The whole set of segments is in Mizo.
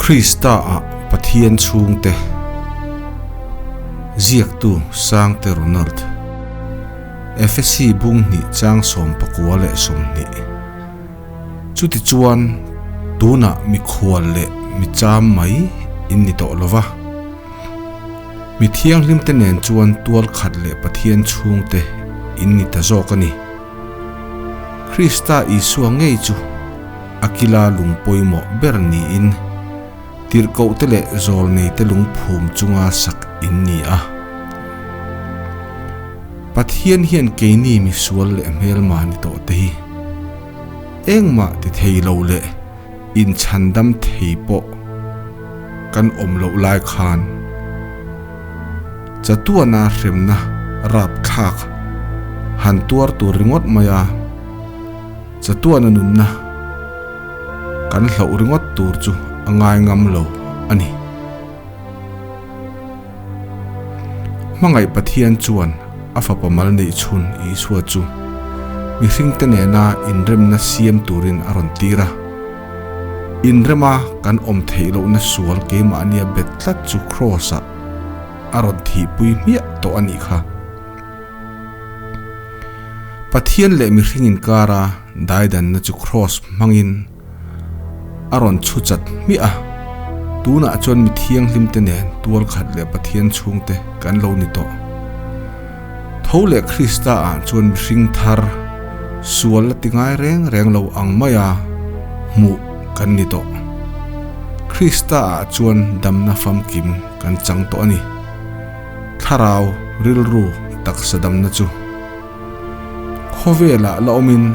Krista-ah Pathian chhungte Ziaktu Sangte Ronald Efesi bung hnih chang sawmpakua leh 20. Chutichuan tunah mikhual leh micham mai in ni tawh lo va. Mi thianghlimte nen chuan tual khat leh Pathian chhungte in ni ta zawk a ni. Krista Isua ngei chu a kila lung pawimawh ber niin tirhkohte leh zawlneite lungphum chunga sak in ni a. Pathian hian keini misual leh hmelma ni tawh te hi engmah ti thei lo leh inchhandam thei pawh kan awm loh lai khan chatuana hremna rapthlak han tuar tur ringawt mai a, chatuana nunna kan hloh ringawt tur chu a ngai ngam lo a ni. Hmangaih Pathian chuan a Fapa mal neih chhun Isua chu mihringte nena inremna siam turin a rawn tir a. Inrema kan awm theih lohna sual keimahnia bet tlat chu Kraws-ah a rawn thihpui hmiah tawh a nih kha. Pathian leh mihring inkara daidanna chu Kraws hmangin a rawn chhu chat hmiah a, tunah chuan mi thianghlimte nen tual khat leh Pathian chhungte kan lo ni tawh. Tho leh Krista ah chuan mihring thar sual la ti ngai reng reng lo ang maia hmuh kan ni tawh. Krista ah chuan damna famkim kan chang tawh a ni. Thlarau rilru taksa damna chu khawvelah la awmin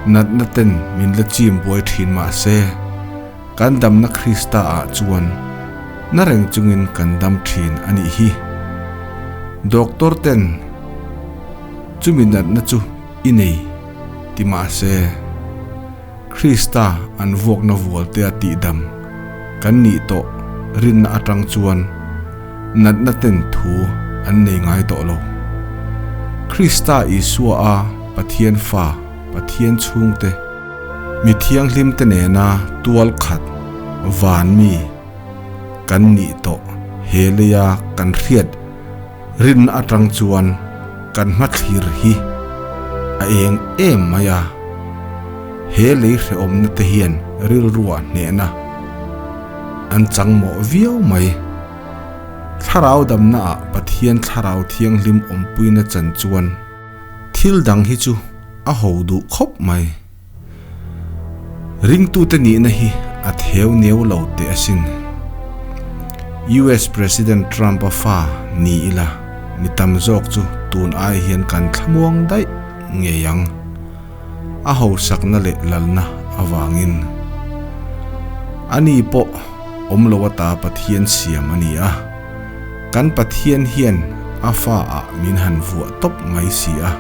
natna ten min la chim buai thin mah se, kan damna Krista ah chuan na reng chungin kan dam thin a nih hi. Doctor ten chumi natna chu i nei ti mah se, Krista an vuakna vual te a tihdam kan nih tawh rinna atang chuan natna ten thu an nei ngai tawh lo. Krista Isua a Pathian Fa, Pathian chhungte, mi thianghlimte nena tual khat van mi kan nih tawh he leia kan hriat rinna atang chuan kan hmathlir hi a eng em mai a, he lei hrehawmna te hian rilruah hnehna an chang mawh viau mai. Thlarau damna ah Pathian Thlarau Thianghlim awmpuina chan chuan thil dang hi chu a ho duh khawp mai. Ringtute nihna hi a theu neu lo teh asin. US President Trump-a fa ni ila mi tam zawk chu tun ai hian kan thlamuang daih ngei ang. A hausakna leh lalna avangin. Ani pawh awm lo ata Pathian siam a ni a. Kan Pathian hian a fa ah min han vuah tawp mai si a.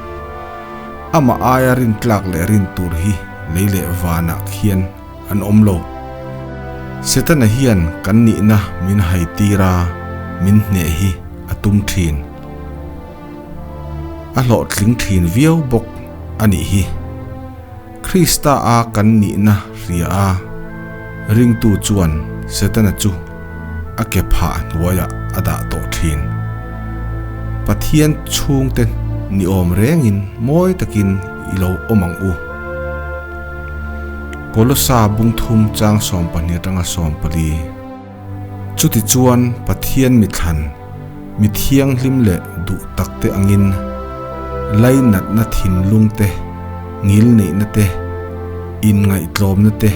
Amah aia rintlak leh rin tur hi lei leh vanah khian an awm lo. Setana hian kan nihna min haitir a, min hneh hi a tum thin. A hlawhtling thin viau bawk a nih hi. Krista a kan nihna hria a, ringtu chuan Setana chu a ke phah hnuaiah a dah tawh thin. Pathian chhungte ni awm rengin mawi takin i lo awm ang u. Kolosa bungthum chang 12 atanga 14. Chutichuan Pathian mithlan, mi thianghlim leh duh takte angin lainatna thinlung te, ngil neihna te, inngaihtlawmna te,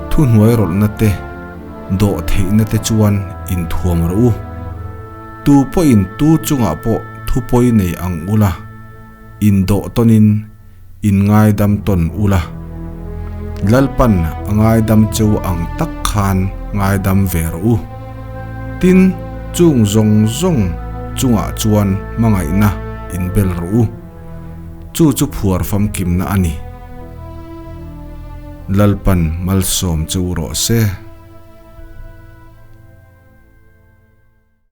thuhnuairawlhna te, dawh theihna te chuan inthuam rawh u. Tu pawhin tu chungah pawh thu pawi nei ang ula, indawh tawnin in ngaidam tawn ula. Lalpan a ngaidam cheu ang tak khan ngaidam ve rawh u. Tin, chung zawng zawng chungah chuan hmangaihna inbel rawh u. Chu chu phuar famkimna a ni. Lalpan malsawm cheu rawh se.